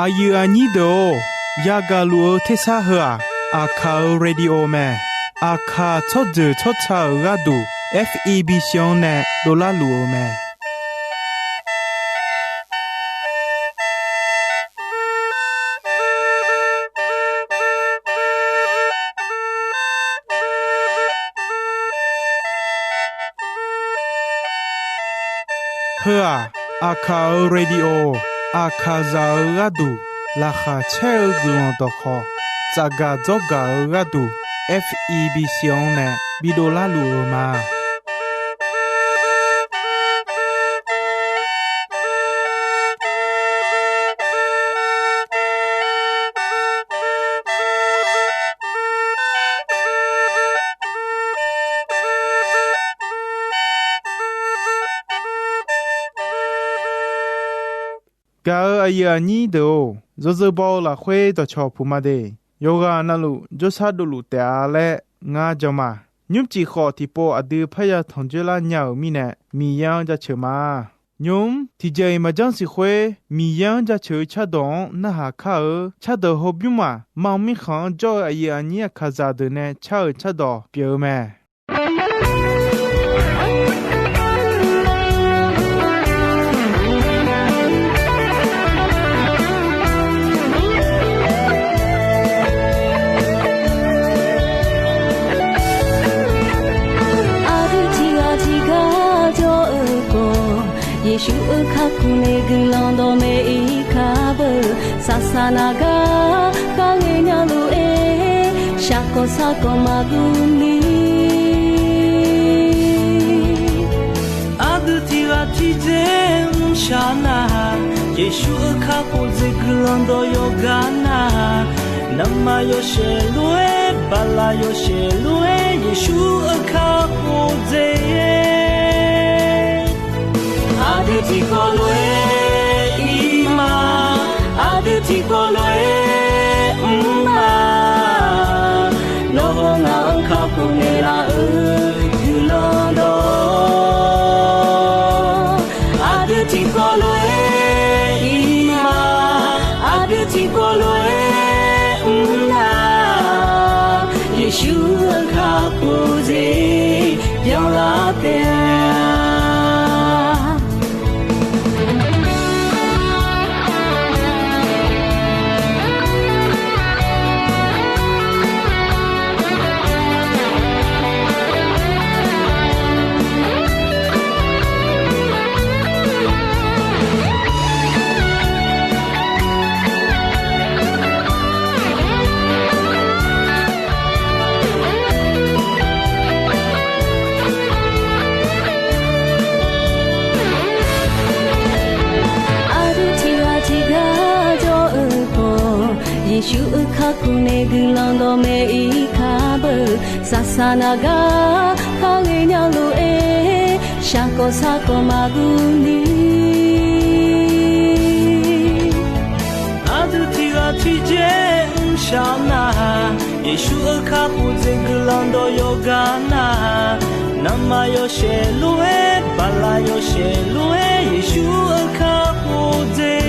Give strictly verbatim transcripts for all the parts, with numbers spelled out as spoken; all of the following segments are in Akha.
Aqyuif aqnyir deuq-or, yagaq luf-eu tersar heu-aq, Aqkaq-euq radio mae. Aqkaq tsawrjeuq tsawrca-euq gharduq, F E B C-anr nae dovlar luf-eu mae. Heu-aq, Aqkaq-euq radio, Aqkaqzaq-euq gharduq laqkhaq caer-eu guiqlanq dawqkhawq, tsafgaq dzawrgaq-eu gharduq, F E B C-anr nae bidov larluf-eu ma. Gaq-euq aqyuif aqnyir deuq-or, yawzeu baw-eu lafkhoer dawqcawq puq ma de. Yawqghaq navluf jawrshar dovluf taef-a laer ngar jan ma. Nymrcif khawf tiqpov aqdui parya tanqjoer lar nya-euq mirnae, Miqyaer-anr jaceuq ma. Nymq-mr tiqjeq-iq maqjanr siq khoer, Miqyaer-anr jaceuq-eu cardawq-anr narhaq kar-eu cardawq hawbymr maq, mar mirkhanq-anr jawr-eu aqyuif aqnyir Aqkaqzaq deuq nae car-euq cardawq pyeuf-eu mae. Aqdui tiqghaq tiqgar jawr-eu khawf, Yeqsur-euq kakhof nae guiqlanq dawqmaeq-ir kar beu. Saqsaq naq gar kharngae nya lof-aer, shaqkawq sarkawq maqguv ni. Aqdui tiqghaq tiqdzer mrshaq nar, Yeqsur-euq kakhof dzaeq guiqlanq dawq yawqgar nar, navmaqyawshaef lof-aer, baqlaqyawshaef lof-aer, Yeqsur-euq kakhof dzaeq Aqdui tiqkawv lof-aer ir ma, aqdui tiqkawv lof-aer mr ma. Nawr hawr ngaq-anr kakhof naeqlaf-euq guiqlanq dawq. Aqdui tiqkawv lof-aer ir ma, aqdui tiqkawv lof-aer mr nar, Yeqsur-euq kakhof dzaeq byanlar taef-a. Aqdui tiqghaq tiqgar jawr-eu khawf, Yeqsur-euq kakhof nae guiqlanq dawqmaeq-ir kar beu. Saqsaq naq gar kharle nya lof-aer, shaqkawq sarkawq maqguv ni. Aqdui tiqghaq tiqdzer mrshaq nar, Yeqsur-euq kakhof dzaeq guiqlanq dawq yawqgar nar, navmaqyawshaef lof-aer, baqlaqyawshaef lof-aer, Yeqsur-euq kakhof dzaeq.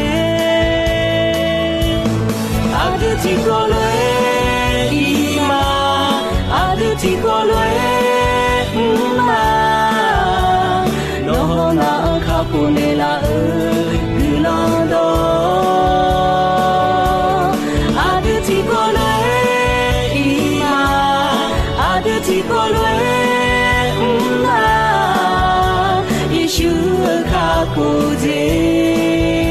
Aqdui tiqkawv lof-aer ir ma, aqdui tiqkawv lof-aer mr ma. Nawr hawr ngaq-anr kakhof naeqlaf-euq guiqlanq dawq. Aqdui tiqkawv lof-aer ir ma, aqdui tiqkawv lof-aer mr ma. Yeqsur-euq kakhof dzaeq.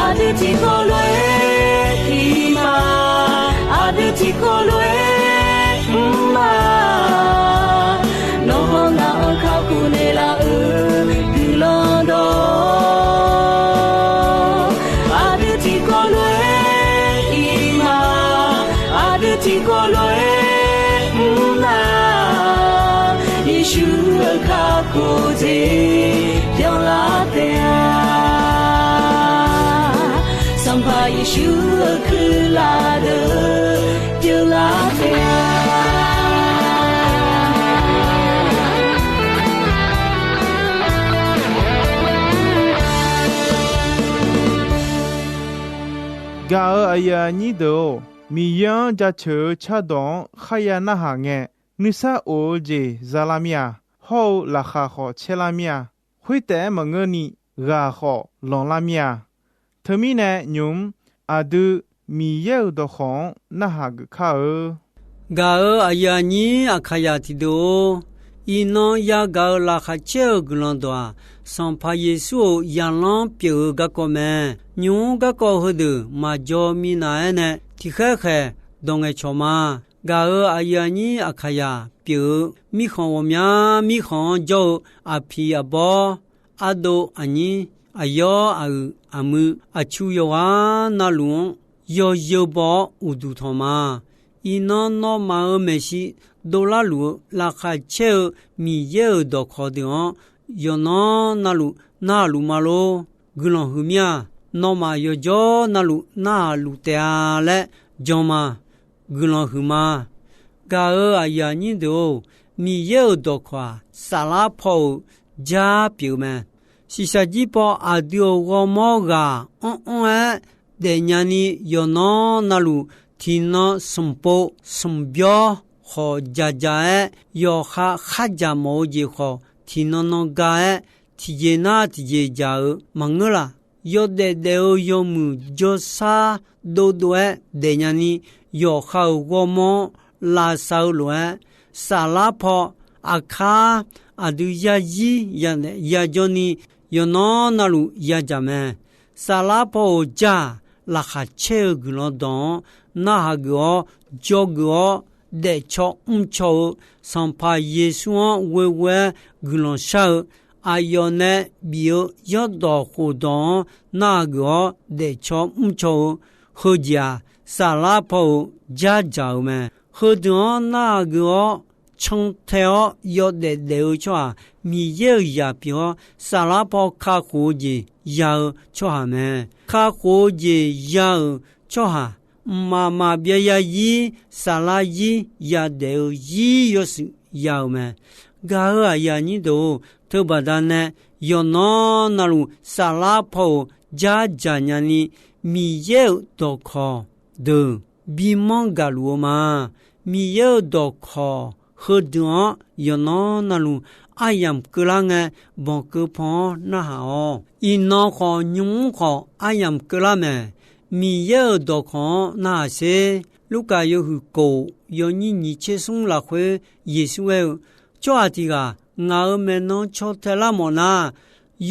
Aqdui tiqkawv lof-aer ir ma, aqdui tiqkawv lof-aer mr ma. Nawr hawr ngaq-anr kakhof naeqlaf-euq guiqlanq dawq. Aqdui tiqkawv lof-aer ir ma, aqdui tiqkawv lof-aer mr ma. Yeqsur-euq kakhof dzaeq byanlar taef-a. Sanqpaq Yeqsur-euq kuirlaf deuq byanlar taef-a. Aqyuif aqnyir deuq-or, Miqyaer-anr jaceuq-eu cardawq-anr kharya narhaq ngae, nuisar of-eu jeq zalar mir-a. Hawr-eu laqkhaq khawf caerlar mir-a. Khoertaef-aer maqngeurni, ghaq khawf lanqlar mir-a. Teumirnae nymq-mr aqdui Miqyaer-euq dawqkawq-anr narhaq geuf kar-eu. Gaq-euq aqyuif aqnyir Aqkaqyaq tiqdeuq-or, iqnan yagaq-euq laqkhaq caer-eu guiqlanq dawq-aq, Sanqpaq Yeqsur-euq zaqlanr pyeuf-eu garkawv mae. Nymq-mr garkawv heudeuq maqjaw minav-aer nae tiqkhaer khaeq dawq ngaeqcawq ma. Gaq-euq aqyuif aqnyir Aqkaqyaq pyeuf-eu mirkhanq ghawqmya mirkhanq-anr jawr-eu aqpiq aqbawr, ardov aqnyir, aqyawr aqyuif aqmuiq aqcu yawqghaq navluf-anr yawzeu baw-awr uqduq tanq ma. Iqnan nawmaf-euq maeqshi dovlar luf-eu laqkhaq caer-eu Miqyaer-euq dawqkawq deuq-anr yawqnan navluf narhaq luf ma lor. Guiqlanq huiq mir-a. Nawmaf yawqjawr navluf narhaq luf taef-a laer jan ma. Guiqlanq huiq ma. Gaq-euq aqyuif aqnyir deuq-or, Miqyaer-euq dawqkawq-aq, saflar paw-euq jar pyeuf-eu mae. Shiqshaq jir paw aqdui-euq ghawrmawr ghaq anr anr-aer daefnya ni, yawqnan navluf tiqnan smq pov smq byawr khawf jaq jaq-aer, yawqha khardzaq mawf-eu jeq khawf tiqnan nan ga-aer, tiqjeq nar tiqjeq dzaq-euq maqngeur laq. Yawdaef daef-eu yawmuiq jawrsar dovdov-aer daefnya ni, yawqha-euq ghawrmawr-anr lavsav-eu lof-aer, saflar paw aqkar aqdui yarzir yadaef yajawr ni, yawqnan navluf yadzaq mae. Saflar paw-euq jar-aq, laqkhaq caer-eu guiqlanq dawq-anr narhaq geuf-awr, dzawgeuf-awr, daefcaw mrcaw-eu, Sanqpaq Yeqsur-anr ghoeghoe-aer guiqlanq shar-eu, aqyawf nae bif-eu yawrdawq khofdawq-anr narhaq geuf-awr daefcaw mrcaw-eu, heujeq-aq, saflar paw-euq jardzaq-euq mae. Heudeuq-anr narhaq geuf-awr cantae-awr yawdaef daef-eu tsawrhaq, Miqyaer-euq zaq pyeuf-awr saflar paw kakhof-eu jeq ya-eu tsawrhaq mae. Kakhof-eu jeq ya-euq tsawrhaq, mqmaq maqbyav yarzir, saflar zir yadaef-eu zir yawshuif ya-euq mae. Gaq-euq aqyuif aqnyir deuq-or, teubaqda nae yawqnan navluf saflar paw-euq jardzaq nyani, Miqyaer-euq dawqkawq deuq bimanr gaqluf-eu ma. Miqyaer-euq dawqkawq heudeuq-anr yawqnan navluf aryamq keuvlar ngae, banqkeuv pan-anr narhaq-awq. Iqnan khawf nymq-mr khawf aryamq keuvlar mae. Miqyaer-euq dawqkawq-anr narhaq sher. Lurkaf yawhuiq kof yawnyir nyiq tser smr lafkhoer Yeqsur aer-eu, Tsawrhaq tiq ghaq ngaq-euq maeqnan caw tae lar mawf nar,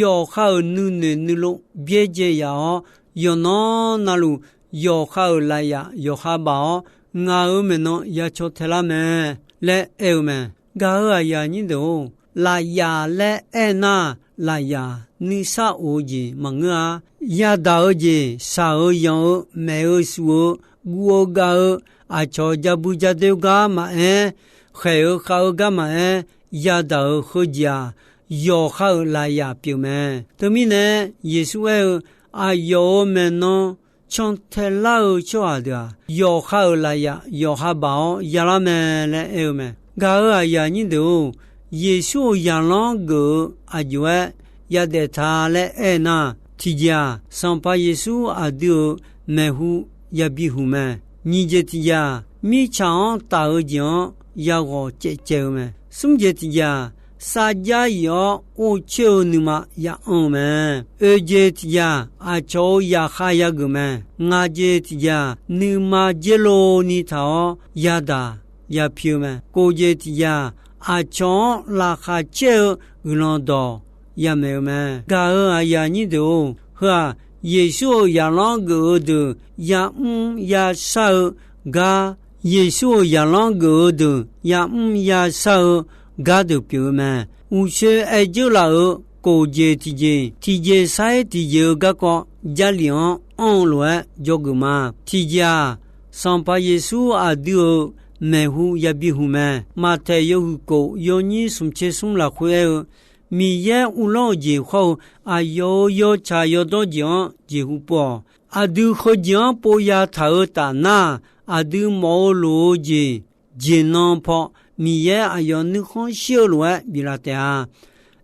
yawqha-euq nuinoeq nuilov byaerdzae yaf-awr, yawqnan navluf yawqha-euq lafyaf yawqha baf-awr, ngaq-euq maeqnan ya caw tae lar mae laer aer-eu mae. Gaq-euq aqyuif aqnyir deuq-or, lafyaf laer aer nar, lafyaf nuisar of-eu jeq maqngeur-a. Yadaq-eu jeq, shaq-eu yanq-eu, maef-eu suf-eu, guv-eu gav-eu, aqcawq ja bui ja doer gar maqaer, khaeq-eu khav-eu gar maqaer, yadaq-euq heujeq-aq, yawqha-euq lafyaf pyeuf mae. Teumirnae, Yeqsur aer-eu, Aqyawf-euq maeqnan cantae lar-eu tsawrhaq deuq-aq, yawqha-euq lafyaf yawqha baf-awr yalar mae laer aer-eu mae. Gaq-euq aqyuif aqnyir deuq-or, Yeqsur-euq zaqlanr geuf-eu aqjox-aer yadaef ta laer aer nar, tiqjeq-aq, Sanqpaq Yeqsur aqdui-euq maeqhu yabi huq mae. Nyiq jeq tiqjeq-aq, mirtsaq-anr taf-eu jeq-anr yaghawq caevcaev-eu mae. Smr jeq tiqjeq-aq, sarjax ir-awr or coer-eu nuima ya'anr-eu mae. Oeq jeq tiqjeq-aq, aqcawq-euq zaqkhav yageuf mae. Ngaq jeq tiqjeq-aq, nuima dzer lov ni taq-awr yadaq yapi-eu mae. Kof jeq tiqjeq-aq, aqcawq-anr laqkhaq caer-eu guiqlanq dawq yamaeq-eu mae. Gaq-euq aqyuif aqnyir deuq-or, heu-aq, Yeqsur-euq zaqlanr geuf-eu deuq ya'mr yashar-eu gar, Yeqsur-euq zaqlanr geuf-eu deuq ya'mr yashar-eu gar deuq pyeuf-eu mae. Uqshoe aer dzeur laf-euq kof jeq tiqjeq, tiqjeq sar-ir tiqjeq-eu garkawv Jarlif-anr anr-eu lof-aer dzawgeuf ma. Tiqjeq-aq, Sanqpaq Yeqsur aqdui-euq maeqhu yabi huq mae. Maqtaeq yawhuiq kof yawnyir smq tser smr lafkhoer aer-eu, Miqyaer uvlanr-eu jeq khawr-eu aqyawf-euq yawtsaq yawdawr jeq-anr jeqhu pov-awq. Aqdui heujeq-anr pov ya taq-eu taf nar, aqdui mawf-eu loq-eu jeq jeqnan paw Miqyaer aqyawf nuikhanr shir-eu lof-aer biflaf taef-a.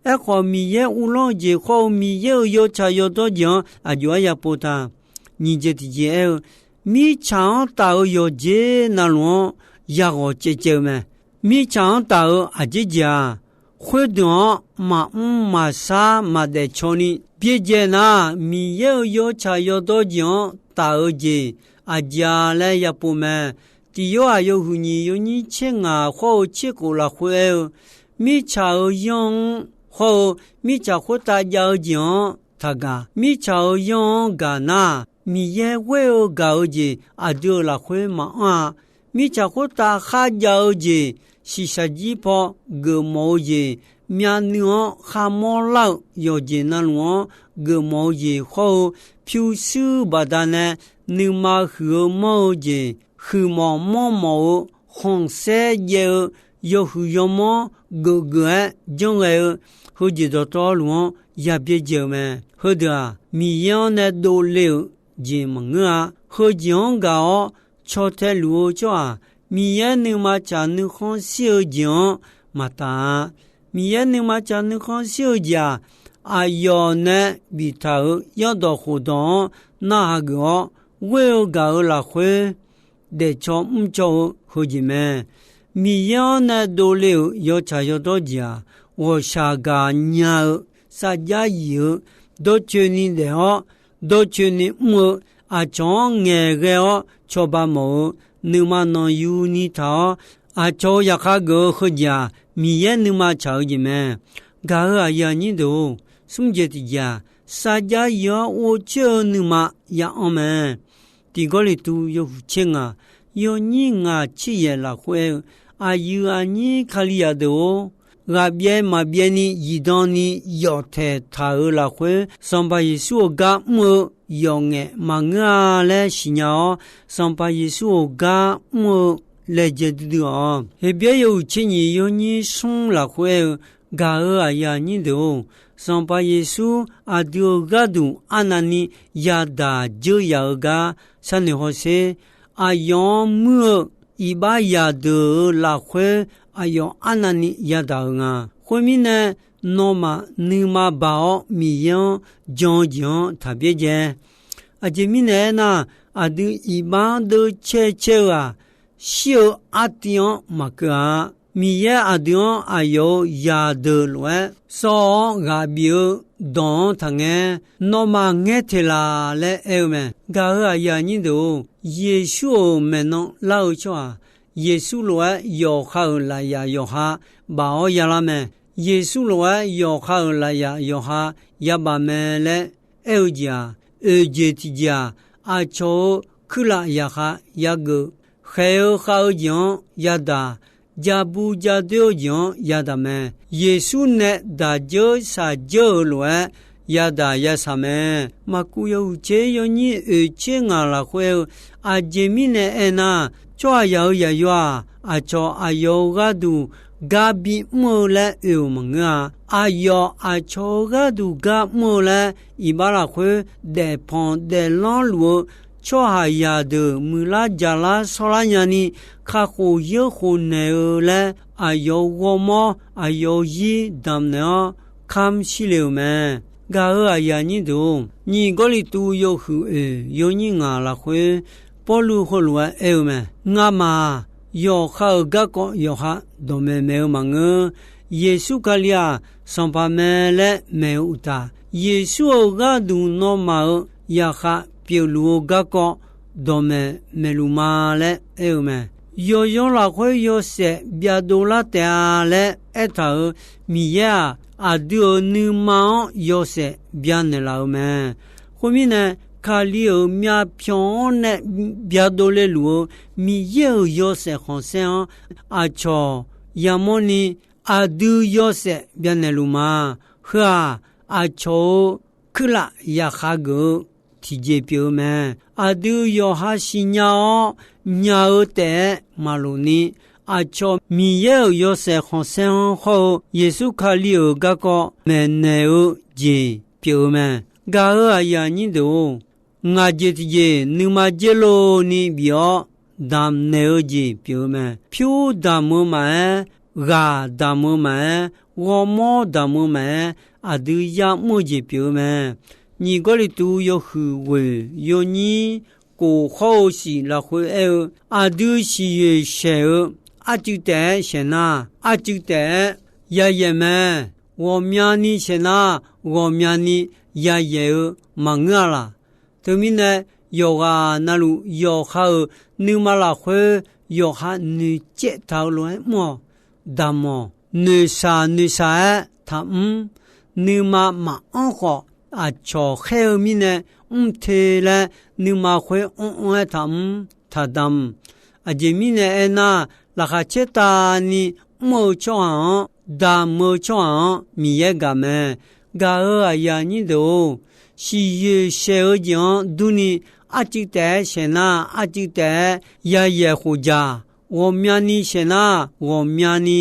Aerkhawf, Miqyaer uvlanr-eu jeq khawr-eu Miqyaer-euq yawtsaq yawdawr jeq-anr aqjox-aer yapov ta. Nyiq jeq tiqjeq aer-eu, mirtsaq-anr taf-euq yawqjeq navluf-anr yaghawq caevcaev-eu mae. Mirtsaq-anr taf-euq aqjeq jeq-aq, khoerdeuq-anr maqmr maqshar maqdaef caw ni byaerdzae nar, Miqyaer-euq yawtsaq yawdawr jeq-anr taf-eu jeq aqjeq-a laer yapov mae. Tiq Yorhaq yawhuiq nyiq yawnyir tser ngaq khawr-eu tser khof lafkhoer aer-eu, mirtsaq-euq yanr-anr khawr-eu mirtsaq khoertav jav-eu jeq-anr taqgaq. Mirtsaq-euq yanr-anr gaq nar, Miqyaer ghoer-eu gaq-eu jeq aqdui-euq lafkhoer maqanr-a. Mirtsaq khoertav kharjav-eu jeq, shiqshaq jir paw geufmawf-eu jeq, myavnuiv-anr kharmawr lar-euq yawqjeq navluf-anr geufmawf-eu jeq khawr-eu, pyurshuir baqdanae nuima huiq-eu manr-eu jeq, huiqmawf manrmawf-eu khanqsaer jaev-eu yawhuiq yawmanr geufgeuf-aer janrghae-eu heujeq dawqtawvluf-anr yabyaerdzae-eu mae. Heudeuq-aq, Miqyaer-anr nae dovle-euq jeq maqngeur-a. Heujeq-anr gaq-awr caw tae luf-eu tsawrhaq, Miqyaer nuima tsaq nuikhanr shir-eu jeq-anr maqtaf-a. Miqyaer nuima tsaq nuikhanr shir-eu jeq-aq, aqyawf nae biftaq-euq yaerdawq khofdawq-anr narhaq geuf-awr, ghoer-eu gaq-euq lafkhoer daefcaw mrcaw-eu heujeq mae. Miqyaer-anr nae dovle-euq yawtsaq yawdawr jeq-aq, ghawqshaq gaqnya-eu, sarjax yif-eu, dawrcoeni daef-awr dawrcoeni mr-eu, aqcawq-anr ngaeqghae-awr cawba mawf-eu, nuima nanqyuni taq-awr aqcawq-euq zaqkhav geuf-eu heujeq-aq, Miqyaer nuima tsaq-eu jeq mae. Gaq-euq aqyuif aqnyir deuq-or, smr jeq tiqjeq-aq, sarjax yif-awr ghovcoer-eu nuima ya anr mae. Tiq Gawrliqtu yawhuiq tser ngaq yawnyir ngaq tser yaeq lafkhoer aer-eu, aqyuif aqnyir Kalizaq deuq-or, ghaqbyaev maqbyaev ni zifdan ni yawf taeqtaq-euq lafkhoer, Sanqpaq Yeqsur-euq gar mr-eu yawf ngaef maqngeur-a laer siqnya-awr, Sanqpaq Yeqsur-euq gar mr-eu laejae duidui-awq. Heqbyaer yawhuiq tser nyiq yawnyir smr lafkhoer aer-eu, gaq-euq aqyuif aqnyir deuq-or, Sanqpaq Yeqsur aqdui-euq gharduq arnavni yadaq dzeur yaf-eu gar sharnoeq hawsher. Aqyawf-anr muir-eu iqbax zaqdeuq-euq lafkhoer aqyawf arnavni yadaq-euq nga. Khoermirnae, nawmaf nuima baq-awr Miqyaer-anr jan-eu jeq-anr taq byaerdzae. Aqjeq mirnae aernar, aqdui iqbax-anr deuvcae cae-eu-aq, shir-eu artiv-anr maqkeuv-a. Miqyaer aqdui-anr aqyawf-euq zaqdeuq lof-aer sawr-awr ghaq bif-eu dawq-anr taqngae, nawmaf ngaer teq laq laer aer-eu mae. Gaq-euq aqyuif aqnyir deuq-or, Yeqsur-euq maeqnan lar-eu tsawrhaq, Yeqsur lof-aer yawqha-euq lafyaq yawqha baf-awr yalar mae. Yeqsur lof-aer yawqha-euq lafyaq yawqha yabaf mae laer aer-eu jeq-aq, oeq jeq tiqjeq-aq, aqcawq-euq kuirlaf zaqkhav yageuf, khaeq-eu khav-eu jeq-anr yadaq, ja bu ja doer-eu jeq-anr yadaq mae. Yeqsur nae daq dzeur shaq dzeur-euq lof-aer yadaq yashaq mae. Maqkuv yawhuiq tser yawnyir oeq tser ngaq lafkhoer aer-eu, aqjeq mirnae aernar, tsawrhaqzaq-euq yaqyo-aq, aqcawq aqyawf-euq gharduq gar bimr-eu laer oe-euq maqngeur-a. Aqyawf aqcawq-euq gharduq gar mr-eu laer iqbax lafkhoer daefpanq daeflanr luf-eu tsawrhaqzaq deuq muiqlar jaqlar shawrlar nyani kakhof yeurkhof naeq-eu laer aqyawf-euq ghawrmawr aqyawf-euq zir damq naeq-awr kamr shir le-euq mae. Gaq-euq aqyuif aqnyir deuq-or, nyiq Gawrliqtu yawhuiq oeq yawnyir ngaq lafkhoer Pawrluv heulof-aer aer-eu mae. Ngamaf-aq, yawqha-euq garkawv yawqha dawqmaeq maeq-eu maqngeur. Yeqsur Kali-aq, Sanqpaq mae laer maeq-eu uqtaf, Yeqsur-euq gharduq nawmaf-euq yaqkhav pyeufluf-eu garkawv dawqmaeq maeqluf ma laer aer-eu mae. Yawqyaw lafkhoer yawshaef byadov lar taef-a laer aertaq-euq Miqyaer-aq, aqdui-euq nuima-anr yawshaef byanaeq laf-eu mae. Khoermirnae, Kali-euq myavpyawq-anr nae byadov le luf-eu Miqyaer-euq yawshaef khanqsaer-anr aqcawq yamawrni aqdui yawshaef byanaeq luf ma. Heu-aq, aqcawq-euq kuirlaf yaqkhav geuf-eu tiqjeq pyeuf-eu mae. Aqdui yawqha siqnya-awr nya-eu taef-aer maqloq ni, aqcawq Miqyaer-euq yawshaef khanqsaer-anr hawr-eu Yeqsur Kali-euq garkawv maeqnaeq-eu jeq pyeuf-eu mae. Gaq-euq aqyuif aqnyir deuq-or, ngaq jeq tiqjeq nuima dzer lov ni bif-awr damq naeq-eu jeq pyeuf-eu mae. Pyur damq-eu maqaer, ghaq damq-eu maqaer, ghawrmawr damq-eu maqaer, aqdui ya'mr-eu jeq pyeuf-eu mae. Nyiq Gawrliqtu yawhuiq ghoeq yawnyir kof hawr-eu siq lafkhoer aer-eu, aqdui siqyoeq shaeq-eu arcuiv taef-aer shaeq nar, arcuiv taef-aer yayaeq mae. Ghawqmyani shaeq nar, ghawqmyani yayaeq-eu maqngeur-a laq. Teumirnae, yawqghaq navluf yawqha-euq nuima lafkhoer yawqha noeqcaev taq-eu lof-aer mr-awq. Damq-awq. Noeqshaq noeqshaq-aer taqmr. Nuima maqanr khawf, aqcawq khaer-eu mirnae mr te laer nuima khoer anr-anr-aer taqmr taqdamq. Aqjeq mirnae aernar, laqkhaq caertavni mr-eu tsawrhaq-anr, damq-eu tsawrhaq-anr Miqyaer gaq mae. Gaq-euq aqyuif aqnyir deuq-or, siqyoeq shaeq-eu jeq-anr durni, arcuiv taef-aer shaeq nar, arcuiv taef-aer yayaeq khof jaq. Ghawqmyani shaeq nar, ghawqmyani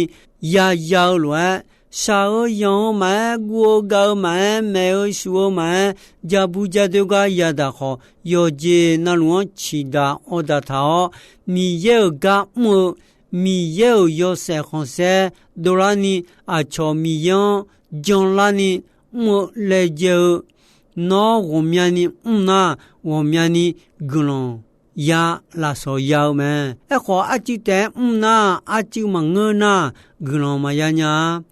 yaya-eu lof-aer, shaq-eu yanq-eu maqaer, guv-eu gav-eu maqaer, maeq-eu shuf-eu maqaer, ja bu ja doe gar yadaq khawf, yawqjeq navluf-anr ciqdaq awqdaq taq-awr, Miqyaer-euq gar mr-eu, Miqyaer-euq yawshaef khanqsaer dovlarni, aqcawq Miqyaer-anr janlarni mr-eu laejae-eu, nawr ghawqmyani mr nar, ghawqmyani guiqlanq ya lafsawq ya-eu mae. Aerkhawf, arcuiv taef-aer mr nar, arcuiv maqngeur nar, guiqlanq maqya nya-a.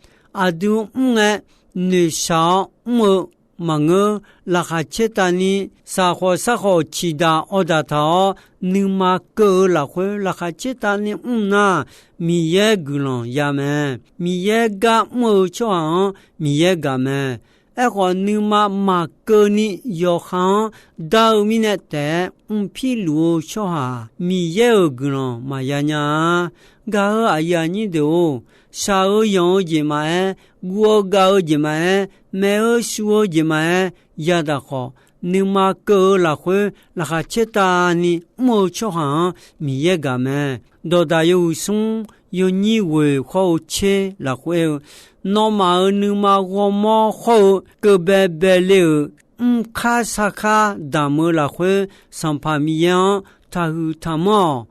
Aqdui mr ngae, noeqshaq-awr mr-eu maqngeur. Laqkhaq caertavni, saqkhawf sarkhawf ciqdaq awqdaq taq-awr, nuima keuv-eu lafkhoer laqkhaq caertavni mr nar, Miqyaer guiqlanq ya mae. Miqyaer gar mr-eu tsawrhaq-anr Miqyaer gaq mae. Aerkhawf, nuima maqkeuvni yawqha-anr dar-eu mirnae taef-aer mr pirluf-eu tsawrhaq-aq, Miqyaer-euq guiqlanq maqya nya-a. Gaq-euq aqyuif aqnyir deuq-or, shaq-eu yanq-eu jeq maqaer, guv-eu gav-eu jeq maqaer, maeq-eu shuf-eu jeq maqaer, yadaq khawf, nuima keuv-eu lafkhoer laqkhaq caertavni mr-eu tsawrhaq-anr Miqyaer gaq mae. Dawqdaq yawhuiq smr yawnyir ghoeq khawr-eu tser lafkhoer aer-eu, nawmaf-euq nuima ghawrmawr khawr-eu keuv baebae le-euq mrkar sarkar damq-eu lafkhoer, Sanqpaq Miqyaer-anr taqhuiq taqmanr-awq.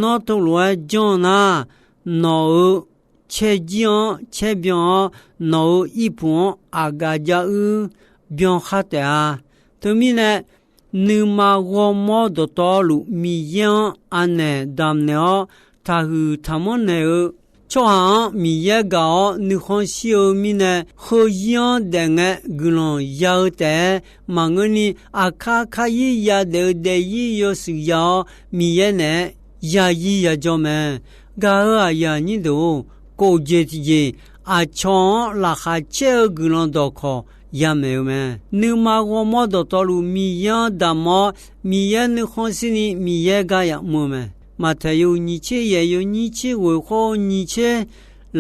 Nawr teulof-aer janr nar, nawq-euq caerjir-anr caerbyan-awr, nawq-euq irpuq-anr aqgaf jav uir byan khar taef-a. Teumirnae, nuima ghawrmawr dawqtawvluf Miqyaer-anr anaeq damq naeq-awr, taqhuiq taqmanr naeq-eu tsawrhaq-anr Miqyaer gaq-awr nuikhanr shir-eu mirnae, heuzir-anr daef ngae guiqlanq ya-eu taef-aer maqngeurni, aqkar karzir yadaef-eu daefzir yawshuif ya-awr, Miqyaer naeq-aer yarzir yajawr mae. Gaq-euq aqyuif aqnyir deuq-or, kof jeq tiqjeq aqcawq-anr laqkhaq caer-eu guiqlanq dawqkawq yamaeq-eu mae. Nuima ghawrmawr dawqtawvluf Miqyaer-anr damq-awr, Miqyaer nuikhanr shirni Miqyaer gar yamr-eu mae. Maqtaeq yawhuiq nyiq tser yaeq yawnyir tser ghoeq khawr-eu nyiq tser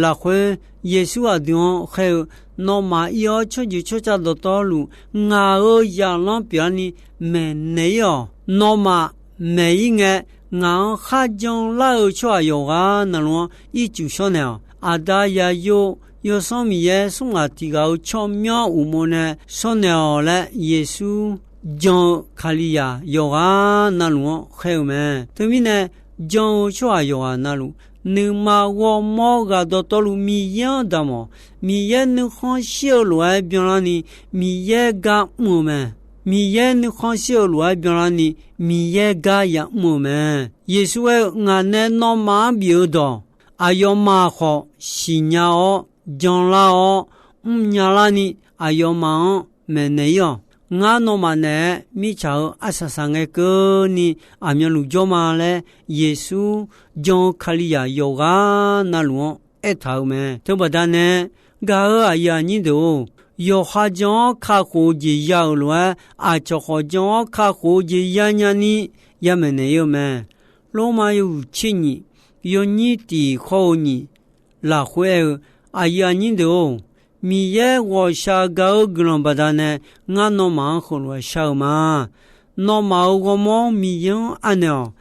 lafkhoer, Yeqsur aqdui-anr khaer-eu, nawmaf ir-awr tsawrjeuq tsawrca dawqtawvluf ngaq-euq zaqlanr pyeuflarni maeqnaeq ir-awq. Nawmaf maeq ir ngae, ngaq-anr kharjan lar-eu tsawrhaq yawqghaq navluf-anr ircuf shawrnaeq-awq. Aqda Zaqyo, Yawsanr Miqyaer smr ghaq tiq ghaq-euq tsawrmyanr uqmov nae shawrnaeq-awq laer, Yeqsur jan-eu Kalizaq yawqghaq navluf-anr khaer-eu mae. Teumirnae, jan-eu tsawrhaq yawqghaq navluf, nuima ghawrmawr ghaq dawqtawvluf Miqyaer-anr damq-awq. Miqyaer nuikhanr shir-eu lof-aer byanlarni, Miqyaer gar mr-eu mae. Miqyaer nuikhanr shir-eu lof-aer byanlarni, Miqyaer gar yamr-eu mae. Yeqsur aer-eu, ngaq nae nawmaf-anr bif-eu dawq, aqyawfmaf khawf siqnya-awr, janlar-awr, mrnya larni, aqyawfmaf-anr maeqnaeq ir-awq. Ngar nawmaf naeq-aer mirtsaq-euq arsaq saq ngae keuvni aqmyanluf jawr ma laer, Yeqsur jan-eu Kalizaq yawqghaq navluf-anr aertaq-euq mae. Teubaqda nae, gaq-euq aqyuif aqnyir deuq-or, yawqha jan-awr kakhof-eu jeq ya-euq lof-aer, aqcawq khawf jan-awr kakhof-eu jeq yanya ni yamaeq naeq ir-eu mae. Lormav yawhuiq tser nyiq, yawnyir tiq khawr-eu nyiq lafkhoer aer-eu, aqyuif aqnyir deuq-or, Miqyaer ghawqshaq gaq-eu guiqlanq baqdanae ngar nawmaf-anr heulof-aer shar-eu ma. Nawmaf-euq ghawrmawr Miqyaer-anr anaeq-awq.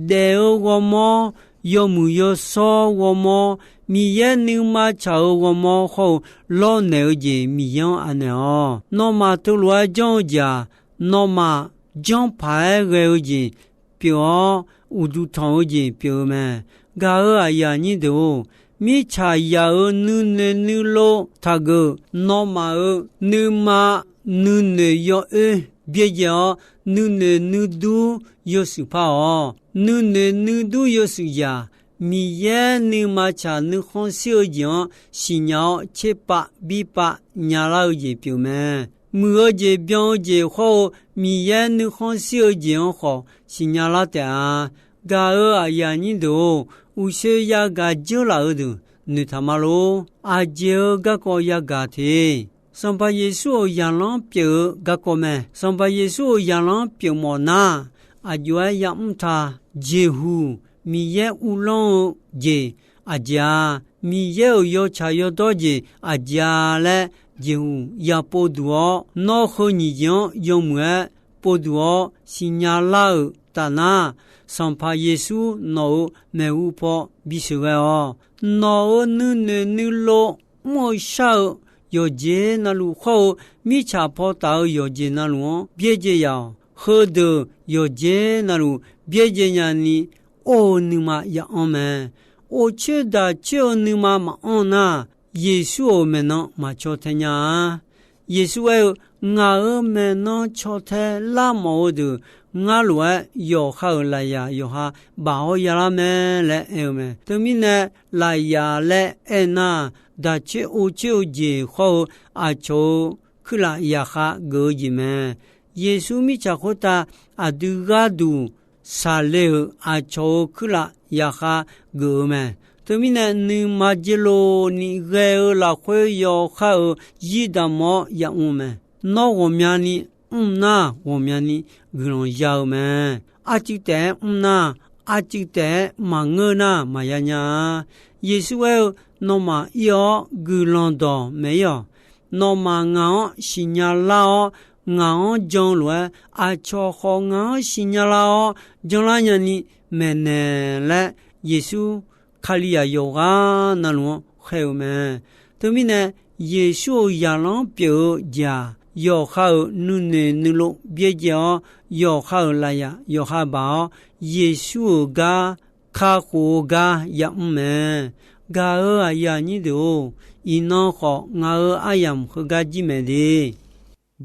Daef-eu ghawrmawr, yawmuiq yawshawr ghawrmawr, Miqyaer nuima tsaq-eu ghawrmawr hawr-eu lawrnaeq-eu jeq Miqyaer-anr anaeq-awq. Nawmaf teulof-aer janr-eu jeq-aq, nawmaf janrpaq-aer ghae-eu jeq pyeuf-awr, uqduq tanq-eu jeq pyeuf-eu mae. Gaq-euq aqyuif aqnyir deuq-or, mirtsaq yaq-euq nuinoeq nuilov taqgeuf, nawmaf-euq nuima nuinoeq yawoer byaerdzae-awr, nuinoeq nuidur yawshuif par-awq. Nuinoeq nuidur yawshuif yaq, Miqyaer nuima tsaq nuikhanr shir-eu jeq-anr siqnya-awr, tserpav birpav nyalar-eu jeq pyeuf mae. Muiq-eu jeq byan-eu jeq hawr-eu Miqyaer nuikhanr shir-eu jeq-anr khawf siqnya lar taef-a. Gaq-euq aqyuif aqnyir deuq-or, uqshoe yagaq dzeurlaf-eu deuq noeqtaq ma lor. Aqjeq-eu garkawv yagaq te. Sanqpaq Yeqsur-euq zaqlanr pyeuf-eu garkawv mae. Sanqpaq Yeqsur-euq zaqlanr pyeuf mawf nar, aqjox-aer yamr ta. Jeqhuq, Miqyaer uvlanr-eu jeq aqjeq-a. Miqyaer-euq yawtsaq yawdawr jeq aqjeq-a laer jeqhuq yapov duq-awr, nawr heu nyiq jeq-anr yawmuiq-aer pov duq-awr siqnya lar-euq tafnar, Sanqpaq Yeqsur nawq-euq maeqhu paw bisheuq ghae-awq. Nawq-euq nuinoeq nuilov mr-eu shar-eu yawqjeq navluf hawr-eu mirtsaq paw taf-eu yawqjeq navluf-anr byaerdzae yaq-awq. Heudeuq yawqjeq navluf byaerdzae nyani or-eu nuima ya'anr mae. Of coer daq coer-eu nuima maqanr nar, Yeqsur-euq maeqnan maqcaw tae nya-a. Yeqsur aer-eu, Ngaq-euq maeqnan caw tae lar mawf-eu deuq ngar lof-aer yawqha-euq lafyaq yawqha baf-awr yalar mae laer aer-eu mae. Teumirnae, lafyaq laer aernar, daq coer or coer-eu jeq hawr-eu aqcawq-euq kuirlaf yaqkhav geuf-eu jeq mae. Yeqsur mirtsaq khoertav aqdui gharduq shaqle-euq aqcawq-euq kuirlaf yaqkhav geuf-eu mae. Teumirnae, nuima dzeurlov ni ghae-eu lafkhoer yawkhav-euq zir damq-awr yamr-eu mae. Nawr ghawqmyani mr nar, ghawqmyani guiqlanq ya-eu mae. Arcuiv taef-aer mr nar, arcuiv taef-aer maqngeur nar maqya nya-a. Yeqsur aer-eu, Nawmaf ir-awr guiqlanq dawq maeq-ir-awq. Nawmaf ngaq-anr siqnya lar-awr, ngaq-anr jan lof-aer, aqcawq khawf ngaq-anr siqnya lar-awr janlar nyani maeqnaeq laer, Yeqsur Kalizaq yawqghaq navluf-anr khaer-eu mae. Teumirnae, Yeqsur-euq zaqlanr pyeuf-eu jeq-aq, yawqha-euq nuinoeq nuilov byaerdzae-awr, yawqha-euq lafyaq yawqha baq-awr, Yeqsur-euq gar kakhof-eu gar yamr mae. Gaq-euq aqyuif aqnyir deuq-or, iqnan khawf ngaq-euq aryamq heugar jir mae de.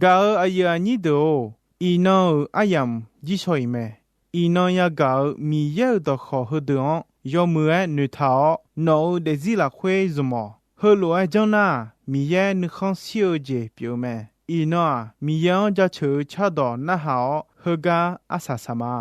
Gaq-euq aqyuif aqnyir deuq-or, iqnan-euq aryamq jir shaw-iq mae. Iqnan yagaq-euq Miqyaer-euq dawqkawq heudeuq-anr yawmuiq-aer noeqtaq-awr, nawq-euq daefzir lafkhoer zmq-awq. Heulof-aer janr nar, Miqyaer nuikhanr shir-eu jeq pyeuf-eu mae. Iqnan-aq, Miqyaer-anr jaceuq-eu cardawq narhaq-awr, heugar arsaq saq ma.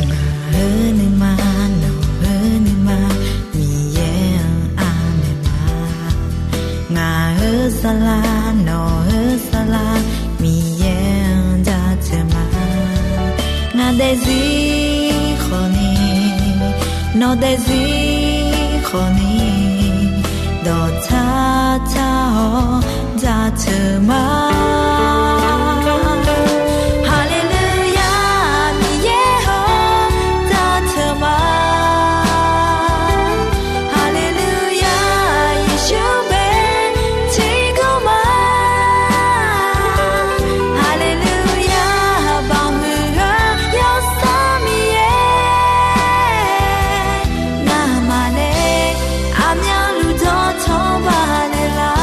Ngaq-euq nuima, nawq-euq nuima, Miqyaer-anr anaeq ma. Ngaq-euq saflar, nawq-euq saflar, Miqyaer-anr jaceuq ma. Ngaq daefzir khawfni, nawq daefzir khawfni, dawqtsar tsar-awr jaceuq ma. Haleluya, Miqyaer-or, jaceuq ma. Haleluya, Yeqsur bae tiqkawv ma. Haleluya, baoq huiq-eu Yawsanr Miqyaer, ngamaf nae aqmyanluf dawqtawvluf baqnaeq lar.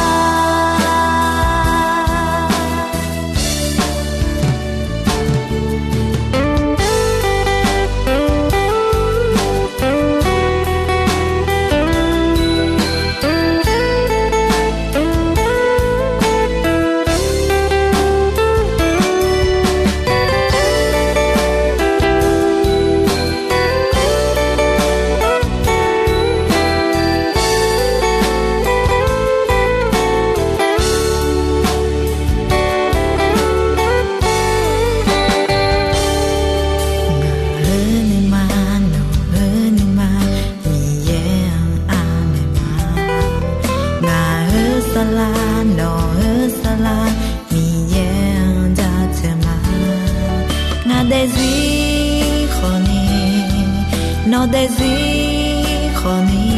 daefzir khawfni,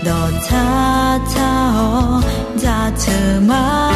dawqtsar tsar-awr jaceuq ma.